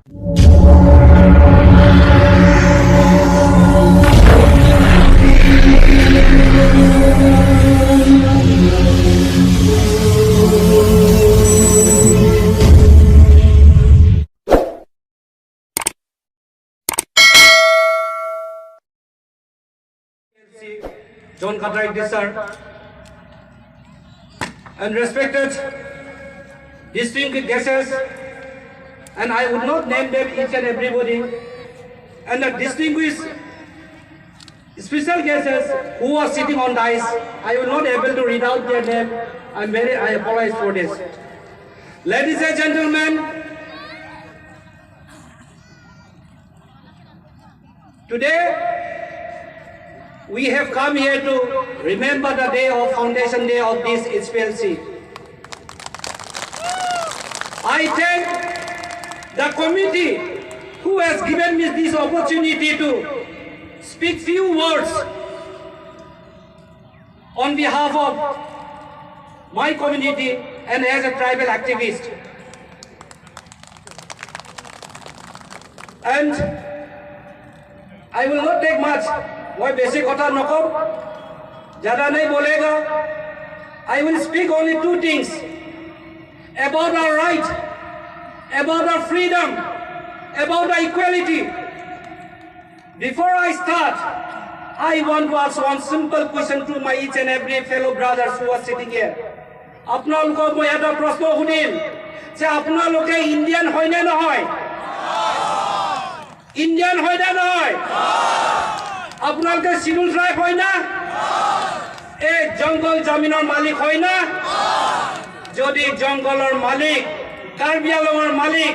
John Khatrak sir, and respected distinguished guests, and I would not name them each and everybody, and the distinguished special guests who are sitting on dais, I will not able to read out their name. I apologize for this. Ladies and gentlemen, today we have come here to remember the day of Foundation Day of this HPLC. I thank the committee who has given me this opportunity to speak few words on behalf of my community and as a tribal activist. And I will not take much. মই বেছি কথা নকম, ज़्यादा नहीं बोलेगा। I will speak only two things about our right, about our freedom, about the equality. Before I start, I want to ask one simple question to my each and every fellow brothers who are sitting here. আপোনালোকক মই এটা প্ৰশ্ন সুধিম যে আপোনালোকে Indian হয়নে নহয়? Indian হয়নে নহয়? আপোনালোকে চিডুল ট্ৰাইব হয় না? এই জংঘল জামিনৰ মালিক হয় না? যদি জংঘলৰ মালিক, কাৰ্বি আলঙৰ মালিক,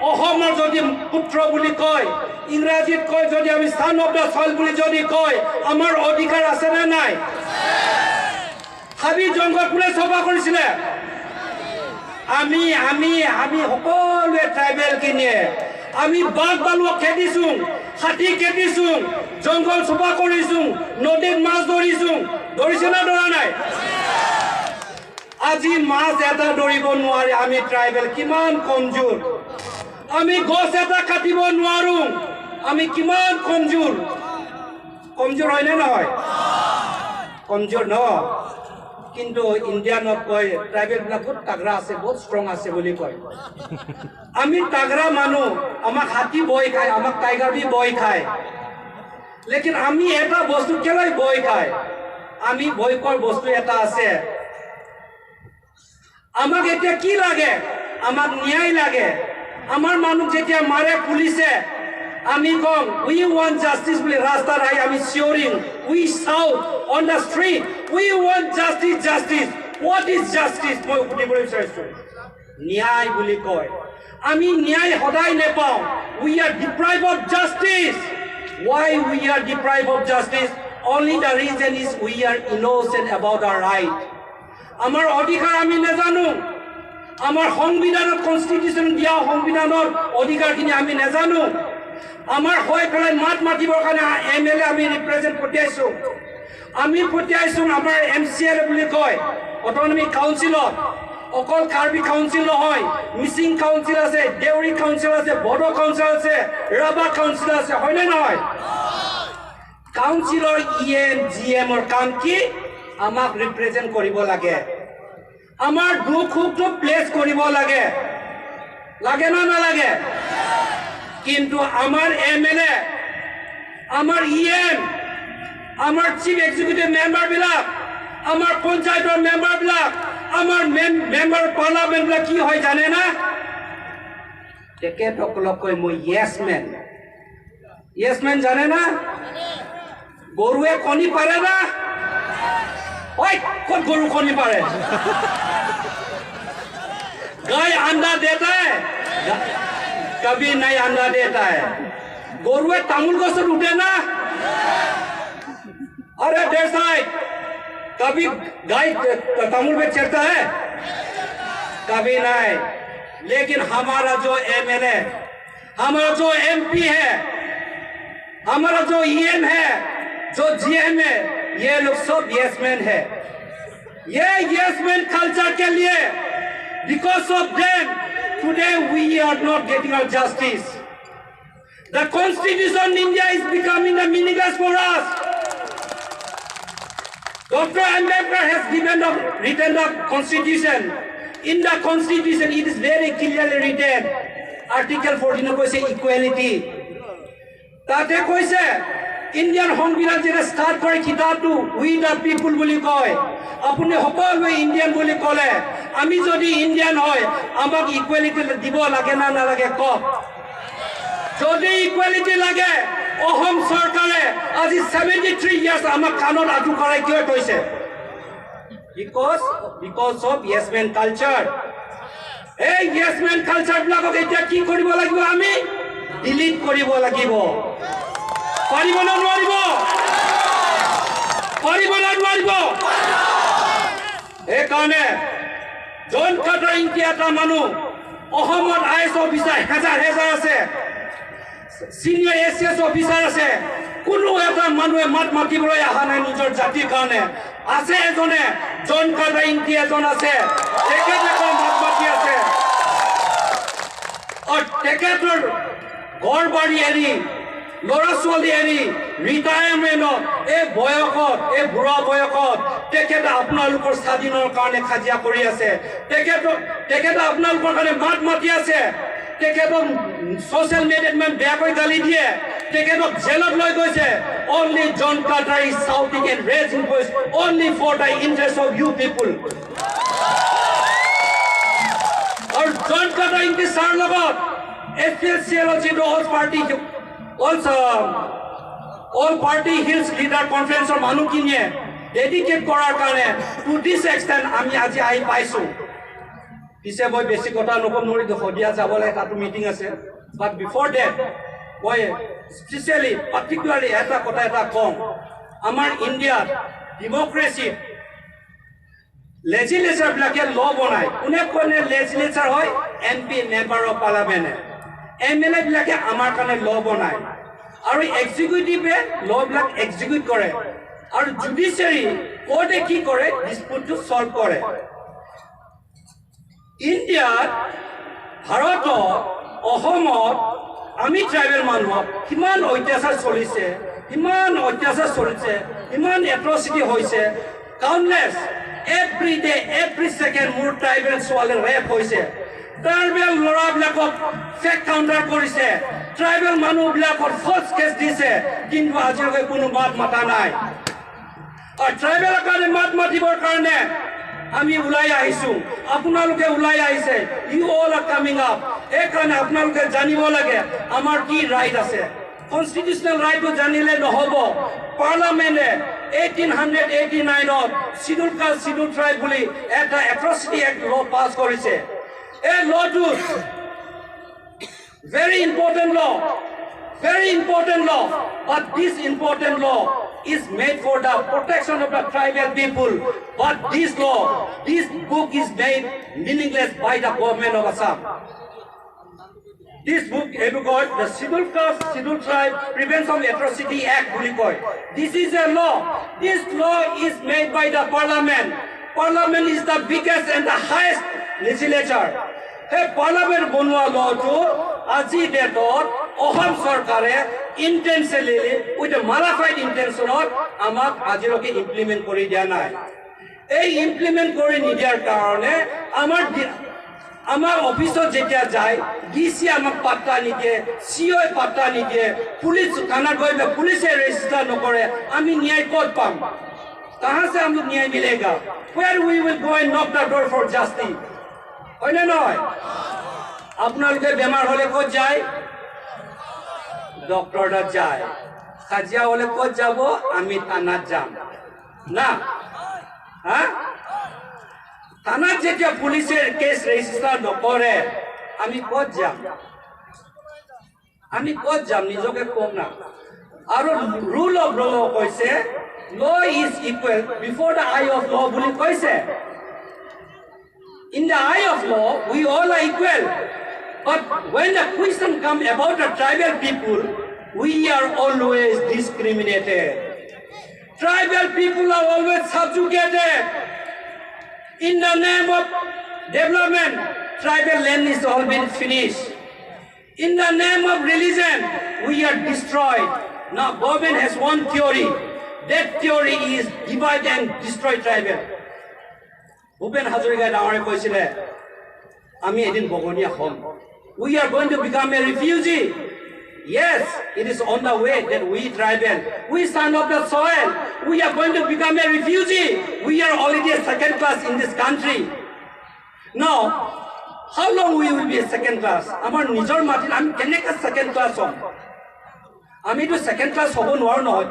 অসমৰ যদি পুত্ৰ বুলি কয়, ইংৰাজীত কয় যদি আমি চান অফ the চইল বুলি যদি কয়, আমাৰ অধিকাৰ আছেনে নাই? হাবি জংঘল কোনে চফা কৰিছিলে? আমি আমি আমি সকলোৱে ট্ৰাইবেলখিনিয়ে। আমি বাঘ ভালুক খেদিছো, হাতী খেদিছো, জংঘল চফা কৰিছো, নদীত মাছ ধৰিছো। ধৰিছে নে ধৰা নাই? আজি মাছ এটা ধৰিব নোৱাৰে। আমি ট্ৰাইবেল কিমান কমজোৰ। আমি গছ এটা কাটিব নোৱাৰো। আমি কিমান কমজোৰ। কমজোৰ হয়নে নহয়? কমজোৰ ন? কিন্তু ইণ্ডিয়ানত কয় ট্ৰাইবেলবিলাক বহুত তাগৰা আছে, বহুত ষ্ট্ৰং আছে বুলি কয়। আমি তাগৰা মানুহ, আমাক হাতী ভয় খায়, আমাক টাইগাৰ বি ভয় খায়। লেকিন আমি এটা বস্তু কেলৈ ভয় খায়? আমি ভয় খোৱাৰ বস্তু এটা আছে। আমাক এতিয়া কি লাগে? আমাক ন্যায় লাগে। আমাৰ মানুহ যেতিয়া মাৰে পুলিচে, আমি কম "We want justice" বুলি। ৰাস্তাত আহি আমি চিঞৰিম, we shout on the street, "We want justice, justice." What is justice? মই সুধিবলৈ বিচাৰিছোঁ। ন্যায় বুলি কয়। আমি ন্যায় সদায় নেপাওঁ। We are deprive of justice. Why we are deprive of justice? Only the reason is we are innocent about our right. আমাৰ অধিকাৰ আমি নাজানো। আমাৰ সংবিধানত, কনষ্টিটিউশ্যন দিয়া সংবিধানৰ অধিকাৰখিনি আমি নাজানো। আমাৰ হৈ পেলাই মাত মাতিবৰ কাৰণে এম এল এ আমি ৰিপ্ৰেজেণ্ট পঠিয়াইছোঁ, আমি পঠিয়াইছোঁ। আমাৰ এম চি এল বুলি কয় অট'নমি কাউন্সিলত। অকল কাৰ্বি কাউন্সিল নহয়, মিচিং কাউন্সিল আছে, দেউৰী কাউন্সিল আছে, বড়ো কাউন্সিল আছে, ৰাভা কাউন্সিল আছে, হয়নে নহয়? কাউন্সিলৰ ই এম জি এমৰ কাম কি? আমাক ৰিপ্ৰেজেণ্ট কৰিব লাগে, আমাৰ দুখ সুখটো প্লেচ কৰিব লাগে। লাগে না নালাগে? কিন্তু আমাৰ এম এল এ, আমাৰ ই এম, আমাৰ চিফ এক্সিকিউটিভ মেম্বাৰবিলাক, আমাৰ পঞ্চায়তৰ মেম্বাৰবিলাক, আমাৰ মেম্বাৰ পাৰ্লামেণ্টবিলাক কি হয় জানে না? তেখেতসকলক কয় মই য়েছ মেন। য়েছ মেন জানে না? গৰুৱে কণী পাৰে না? ঐ, ক'ত গৰু কণী পাৰে? गाय अंडा देता है? कभी नहीं अंडा देता है। গৰুৱে তামোল গছত উঠে না? अरे देर साइड, कभी गाय तामुल पे चढ़ता है? कभी नहीं। लेकिन हमारा जो एमएलए, हमारा जो एमपी है, हमारा जो ईएम है, जो जीएम है, ये लोग सब यस मैन है। ये यस मैन कल्चर के लिए, because of them today we are not getting our justice. The constitution in India is becoming the meaningless for us. Dr. Ambedkar has written the constitution. In the constitution, it is very clearly written. Article 14 কৈছে equality. তাতে কৈছে, Indian সংবিধান যেতিয়া start কৰে কিতাপটো, "উই the পিপুল" বুলি কয়। আপুনি সকলোৱে ইণ্ডিয়ান বুলি ক'লে, আমি যদি ইণ্ডিয়ান হয়, আমাক ইকুৱেলিটি দিব লাগে না নালাগে কওক? যদি ইকুৱেলিটি লাগে, অসম চৰকাৰে আজি 73 ইয়াৰ্ছ আমাক কাণত আঁঠু কৰাই কিয় থৈছে? Because of yes man culture. এই য়েছ মেন কালচাৰবিলাকক এতিয়া কি কৰিব লাগিব? আমি ডিলিট কৰিব লাগিব। পাৰিব নে নোৱাৰিব? পাৰিব নে নোৱাৰিব? সেইকাৰণে জন কাৰ্টাৰ ইংতি এটা মানুহ, অসমত I S officer হেজাৰ হেজাৰ আছে, চিনিয়ৰ এ চি এছ অফিচাৰ আছে, কোনো এটা মানুহে মাত মাতিবলৈ অহা নাই নিজৰ জাতিৰ কাৰণে। আছে এজনে, জন কাৰ্টাৰ ইংতি এজন আছে, তেখেতে মাত মাতি আছে। আৰু তেখেতৰ ঘৰ বাৰী এৰি, ল'ৰা ছোৱালী এৰি, ৰিটায়াৰমেণ্টত, এই বয়সত, এই বুঢ়া বয়সত তেখেতে আপোনালোকৰ স্বাধীনৰ কাৰণে কাজিয়া কৰি আছে। তেখেতে আপোনালোকৰ কাৰণে মাত মাতি আছে। তেখেতক ছ'চিয়েল মিডিয়াত ইমান বেয়াকৈ গালি দিয়ে, তেখেতক জেলত লৈ গৈছে। Only John Carter is shouting and raising voice only for the interest of you people. আৰু জন কাৰ্টাৰ ইংতি ছাৰ লগত এ পি এল চি এলৰ যিটো All Party Hills Leader কনফাৰেন্সৰ মানুহখিনিয়ে ডেডিকেট কৰাৰ কাৰণে টু দিছ এক্সটেণ্ট আমি আজি আহি পাইছোঁ। পিছে মই বেছি কথা নকওঁ, মোৰ শদিয়া যাব লাগে, তাতো মিটিং আছে। বাট বিফৰ ডেট মই স্পেচিয়েলি, পাৰ্টিকুলাৰলি এটা কথা এটা কওঁ। আমাৰ ইণ্ডিয়াত ডেম'ক্ৰেচিত লেজিলেচাৰবিলাকে ল বনায়। কোনে কোনে লেজিলেচাৰ হয়? এম পি, মেম্বাৰ অফ পাৰ্লামেণ্টে, এম এল এবিলাকে আমাৰ কাৰণে ল বনায় আৰু এক্সিকিউটিভে ল'বিলাক এক্সিকিউট কৰে আৰু জুডিচিয়াৰী, কোৰ্টে কি কৰে? ডিছপুটটো ছল্ভ কৰে। ইণ্ডিয়াত, ভাৰতত, অসমত আমি ট্ৰাইবেল মানুহক কিমান অত্যাচাৰ চলিছে, ইমান অত্যাচাৰ চলিছে, ইমান এট্ৰচিটি হৈছে, countless. Every day, every second মোৰ ট্ৰাইবেল ছোৱালী ৰেপ হৈছে, ট্ৰাইবেল ল'ৰাবিলাকক ফেক কাউণ্টাৰ কৰিছে, ট্ৰাইবেল মানুহবিলাকক ফল্ছ কেছ দিছে, কিন্তু আজিলৈকে কোনো মাত মাতা নাই। আৰু ট্ৰাইবেলৰ কাৰণে মাত মাতিবৰ কাৰণে আমি ওলাই আহিছোঁ, আপোনালোকে ওলাই আহিছে। You all are coming up. সেইকাৰণে আপোনালোকে জানিব লাগে আমাৰ কি ৰাইট আছে। কনষ্টিটিউচনেল ৰাইটটো জানিলে নহ'ব। পাৰ্লামেণ্টে 1889ত চিডুল কাষ্ট, চিডুল ট্ৰাইব বুলি এটা এট্ৰচিটি এক্ট ল' পাছ কৰিছে। এই ল'টোত very important law, very important law. But this important law is made for the protection of the tribal people. But this law, this book is made meaningless by the government of Assam. This book, এইটো কয় the Scheduled Caste, Scheduled Tribe Prevention of Atrocity Act বুলি কয়। This is a law. This law is made by the parliament. Parliament is the biggest and the highest legislature. সেই parliament বনোৱা লটো আজি ডেটত অসম চৰকাৰে ইণ্টেনশ্যনেলি, with মালাফাইড ইণ্টেনশ্যনত আমাক আজিলৈকে ইমপ্লিমেণ্ট কৰি দিয়া নাই। এই ইমপ্লিমেণ্ট কৰি নিদিয়াৰ কাৰণে আমাৰ অফিচত যেতিয়া যায়, ডি চি আমাক পাত্তা নিদিয়ে, চি অ' পাত্তা নিদিয়ে, পুলিচ থানাত গৈ পেলাই পুলিচে ৰেজিষ্টাৰ নকৰে। আমি ন্যায় ক'ত পাম? कहाँ से हम लोग न्याय मिलेगा? Where we will go and knock the door for justice? হয়নে নহয়? আপোনালোকে বেমাৰ হ'লে ক'ত যায়? ডক্টৰ তাত যায়। কাজিয়া হ'লে ক'ত যাব? আমি থানাত যাম না? হা, থানাত যেতিয়া পুলিচে কেছ ৰেজিষ্টাৰ নকৰে, আমি ক'ত যাম? আমি ক'ত যাম? নিজকে কম না। আৰু ৰুল অফ ল কৈছে, "Law is equal before the eye of law" বুলি কৈছে। In the eye of law, we all are equal. But when the question comes about the tribal people, we are always discriminated. Tribal people are always subjugated. In the name of development, tribal land is all been finished. In the name of religion, we are destroyed. Now government has one theory. That theory is divide and destroy tribal. Bhupen হাজৰিকাই ডাঙৰে কৈছিলে, আমি এদিন বগনীয়া হ'ম। We are going to become a refugee. Yes, it is on the way that we tribal, we son of the soil, we are going to become a refugee. We are already a second class in this country. Now, how long we will be a second class? আমাৰ নিজৰ মাটিত আমি কেনেকৈ second class হ'ম? আমিতো second class হ'ব নোৱাৰোঁ নহয়।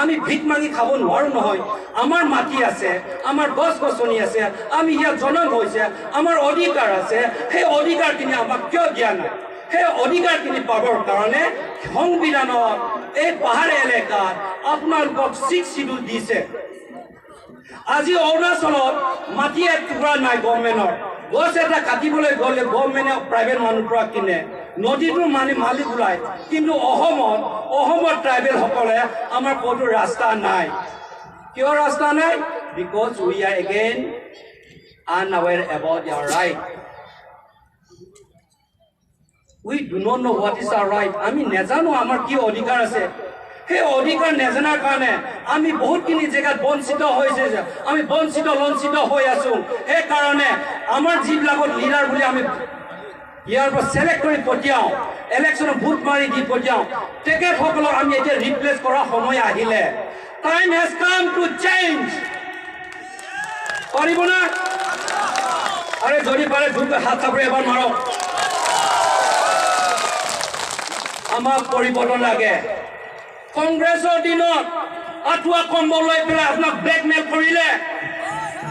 আমি ভিক মাগি খাব নোৱাৰোঁ নহয়। আমাৰ মাটি আছে, আমাৰ গছ গছনি আছে, আমি ইয়াত জন্ম হৈছে, আমাৰ অধিকাৰ আছে। সেই অধিকাৰখিনি আমাক কিয় দিয়া নাই? সেই অধিকাৰখিনি পাবৰ কাৰণে সংবিধানত এই পাহাৰ এলেকাত আপোনালোকক ছিক্স চিডিউল দিছে। আজি অৰুণাচলত মাটি এক টুকুৰা নাই গভৰ্ণমেণ্টৰ। গছ এটা কাটিবলৈ গ'লে গভৰ্ণমেণ্টে প্ৰাইভেট মানুহৰ পৰা কিনে, নদীটোৰ মানে মালিক ওলায়। কিন্তু অসমত ট্ৰাইবেলসকলে আমাৰ ক'তো ৰাস্তা নাই। কিয় ৰাস্তা নাই? Because we are again unaware about our right. We do not know what is our right. আমি নেজানো আমাৰ কি অধিকাৰ আছে। সেই অধিকাৰ নেজনাৰ কাৰণে আমি বহুতখিনি জেগাত বঞ্চিত হৈছে, আমি বঞ্চিত লঞ্চিত হৈ আছোঁ। সেইকাৰণে আমাৰ যিবিলাকত লিডাৰ বুলি আমি ইয়াৰ পৰা চিলেক্ট কৰি পঠিয়াওঁ, ইলেকশ্যনত ভোট মাৰি দি পঠিয়াওঁ, তেখেতসকলক আমি এতিয়া ৰিপ্লেচ কৰা সময় আহিলে। Time has come to change. পাৰিব না? আৰে যদি পাৰে জোৰকৈ হাত চাপৰি এবাৰ মাৰক। আমাক পৰিৱৰ্তন লাগে। কংগ্ৰেছৰ দিনত আঁঠুৱা কম্বল লৈ পেলাই আপোনাক ব্লেকমেইল কৰিলে।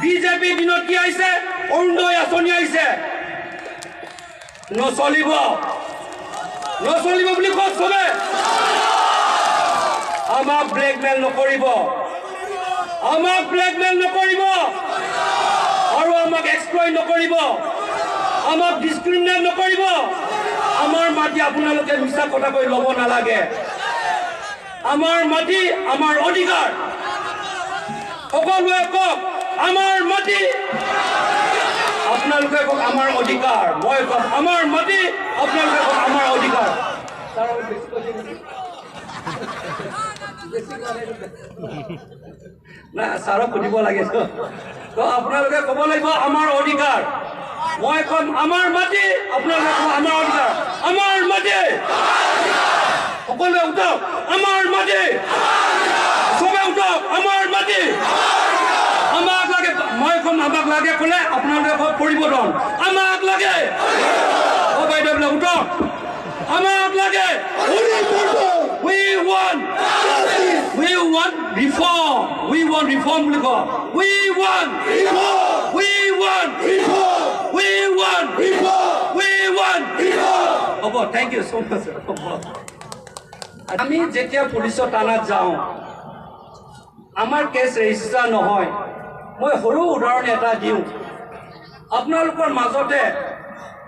বিজেপিৰ দিনত কি আহিছে? অৰুণোদয় আঁচনি আহিছে। নচলিব, নচলিব বুলি কওক চবে। আমাক ব্লেকমেইল নকৰিব, আমাক ব্লেকমেইল নকৰিব আৰু আমাক এক্সপ্লইট নকৰিব, আমাক ডিছক্ৰিমিনেট নকৰিব। আমাৰ মাটি আপোনালোকে মিছা কথা কৈ ল'ব নালাগে। আমাৰ মাটি আমাৰ অধিকাৰ। সকলোৱে কওক আমাৰ মাটি। আপোনালোকে কওক আমাৰ অধিকাৰ। মই কম আমাৰ মাটি, আপোনালোকে কওক আমাৰ অধিকাৰ। নাই, ছাৰক সুধিব লাগে। তো আপোনালোকে ক'ব লাগিব আমাৰ অধিকাৰ। মই কম আমাৰ মাটি, আপোনালোকে ক'ব আমাৰ অধিকাৰ। আমাৰ মাটি, সকলোৱে উঠক, আমাৰ মাটি। চবে উঠক, আমাৰ মাটি। আমাক লাগে। মই কম আমাক লাগে ক'লে আপোনালোকে কওক পৰিৱৰ্তন। আমাক লাগে। অ বাইদেউবিলাক উঠক, আমাক লাগে। We want, we want reform. We want reform বুলি কওক। We want reform. We want reform. We want reform. We want reform. হ'ব, thank you so much. আমি যেতিয়া পুলিচৰ থানাত যাওঁ, আমাৰ কেছ ৰেজিষ্টাৰ নহয়। মই সৰু উদাহৰণ এটা দিওঁ আপোনালোকৰ মাজতে।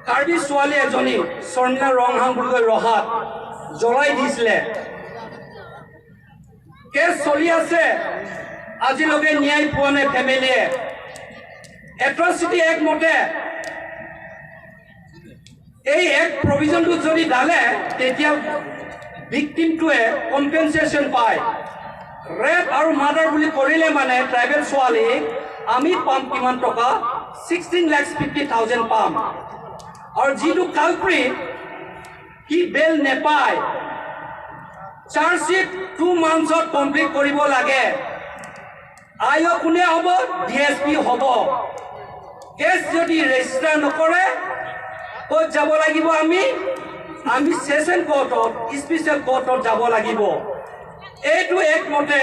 কাৰ্বি ছোৱালী এজনী শৰ্মিলা ৰংহাং বুলি কৈ ৰহাত জ্বলাই দিছিলে। কেছ চলি আছে, আজিলৈকে ন্যায় পোৱা নাই ফেমিলিয়ে। এট্ৰচিটি এক্ট মতে এই এক্ট প্ৰভিজনটো যদি ডালে, তেতিয়া ভিক্টিমটোৱে কম্পেনচেশ্যন পায়। ৰেপ আৰু মাৰ্ডাৰ বুলি কৰিলে মানে ট্ৰাইবেল ছোৱালীক আমি পাম কিমান টকা? 16,50,000 পাম। আৰু যিটো কালপ্ৰিট সি বেল নেপায়। চাৰ্জশ্বিট 2 মান্থছত কমপ্লিট কৰিব লাগে। আই অ' কোনে হ'ব? DSP হ'ব। কেছ যদি ৰেজিষ্টাৰ নকৰে, ক'ত যাব লাগিব আমি? আমি ছেশ্যন কোৰ্টত, স্পেচিয়েল কোৰ্টত যাব লাগিব। এইটো একমতে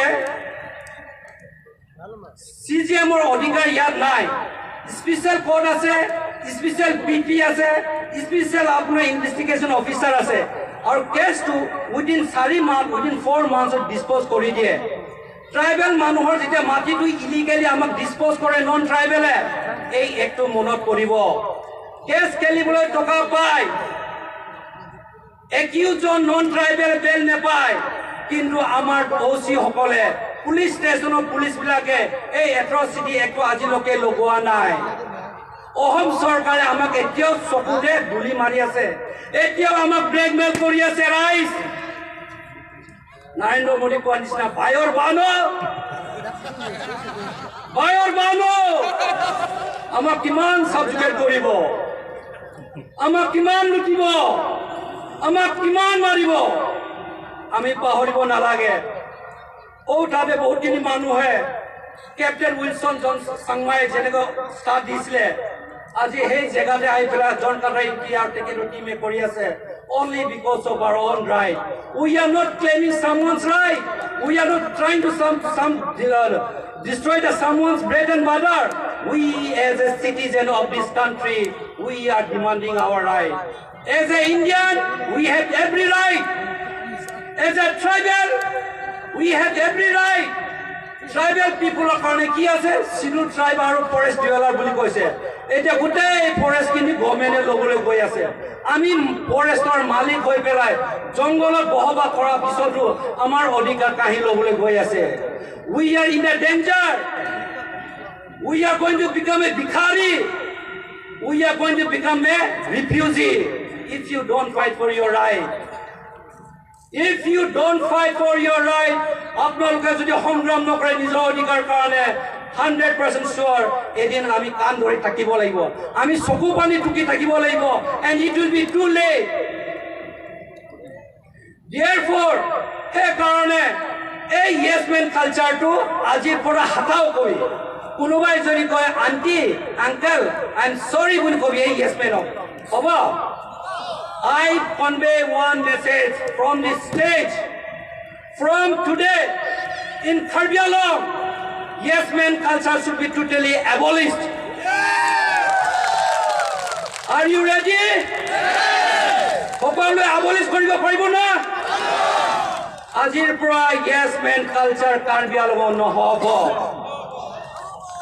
CGMৰ অধিকাৰ ইয়াত নাই। স্পেচিয়েল কোৰ্ট আছে, স্পেচিয়েল PP আছে, স্পেচিয়েল আপোনাৰ ইনভেষ্টিগেশ্যন অফিচাৰ আছে আৰু কেছটো উইদিন 4 মাহ, উইদিন 4 মান্থছত ডিছপ'জ কৰি দিয়ে। ট্ৰাইবেল মানুহৰ যেতিয়া মাটিটো ইলিগেলি আমাক ডিছপ'জ কৰে নন ট্ৰাইবেলে, এই এক্টটো মনত পৰিব। কেছ খেলিবলৈ টকা পায়, একিউজন নন ট্ৰাইবেল বেল নেপায়। কিন্তু আমাৰ অ' চিসকলে, পুলিচ ষ্টেচনৰ পুলিচবিলাকে এই এট্ৰচিটি এক্টটো আজিলৈকে লগোৱা নাই। অসম চৰকাৰে আমাক এতিয়াও চকুতে গুলি মাৰি আছে। এতিয়াও আমাক ব্লেকমেইল কৰি আছে ৰাইজ। নৰেন্দ্ৰ মোদী কোৱা নিচিনা, ভাইৰ বানো, ভাইৰ বানো, আমাক কিমান চাবজুগেট কৰিব, আমাক কিমান লুটিব, আমাক কিমান মাৰিব, আমি পাহৰিব নালাগে। ঔ তাতে বহুতখিনি মানুহে কেপ্টেইন উইলছন জন চাংমাই যেনেকৈ ষ্টাৰ্ট দিছিলে, আজি সেই জেগাতে আহি পেলাই জন কাটাৰ ইংতি আৰু তেখেতৰ টিমে কৰি আছে, only because of our own right. We are not claiming someone's right. We are not trying to some destroy the someone's bread and butter. We, as a citizen of this country, we are demanding our right. As a Indian, we have every right. As a tribal, we have every right. Tribal পিপুলৰ কাৰণে কি আছে? Schedule tribe আৰু forest ডুৱেলাৰ বুলি কৈছে। এতিয়া গোটেই ফৰেষ্টখিনি গভৰ্ণমেণ্টে ল'বলৈ গৈ আছে। আমি ফৰেষ্টৰ মালিক হৈ পেলাই জংঘলত বসবাস কৰাৰ পিছতো আমাৰ অধিকাৰ কাঢ়ি ল'বলৈ গৈ আছে। We are in a danger. We are going to become a ভিখাৰী. We are going to become a refugee if you don't fight for your right. If you don't fight for your right, আপোনালোকে যদি সংগ্ৰাম নকৰে নিজৰ অধিকাৰ কাৰণে, 100% চিয়'ৰ, এদিন আমি কাণ ধৰি থাকিব লাগিব, আমি চকু পানী টুকি থাকিব লাগিব, and it will be too late. Therefore, সেইকাৰণে এই য়েছ মেন কালচাৰটো আজিৰ পৰা হাতাও কবি। কোনোবাই যদি কয়, "Aunty, uncle, I am sorry" বুলি কবি এই য়েছ মেনক, হ'ব। I convey one message from this stage. From today, in Karbi Anglong, yes man culture should be totally abolished. Are you ready? সকলোৱে abolish কৰিব পাৰিব না? আজিৰ পৰা য়েছ মেন কালচাৰ কাৰ্বি আংলঙত নহ'ব।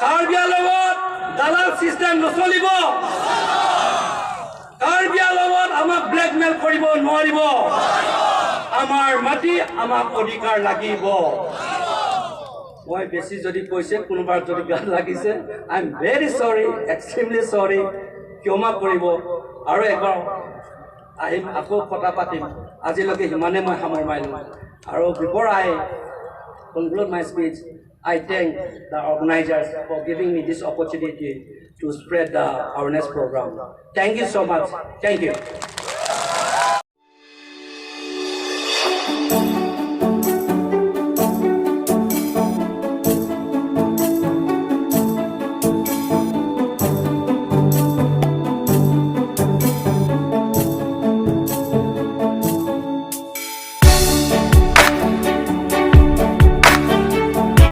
কাৰ্বি আংলঙত দালাল চিষ্টেম নচলিব। কাৰ্বি আংলঙত আমাক ব্লেকমেইল কৰিব নোৱাৰিব। আমাৰ মাটি, আমাক অধিকাৰ লাগিব। মই বেছি যদি কৈছে, কোনোবাৰ যদি গাত লাগিছে, I am very sorry, extremely sorry. ক্ষমা কৰিব। আৰু এবাৰ আহিম, আকৌ কথা পাতিম। আজিলৈকে সিমানে মই সামৰণি মাৰিলোঁ। আৰু before I conclude my speech, I thank the organizers for giving me this opportunity to spread the awareness program. Thank you so much. Thank you.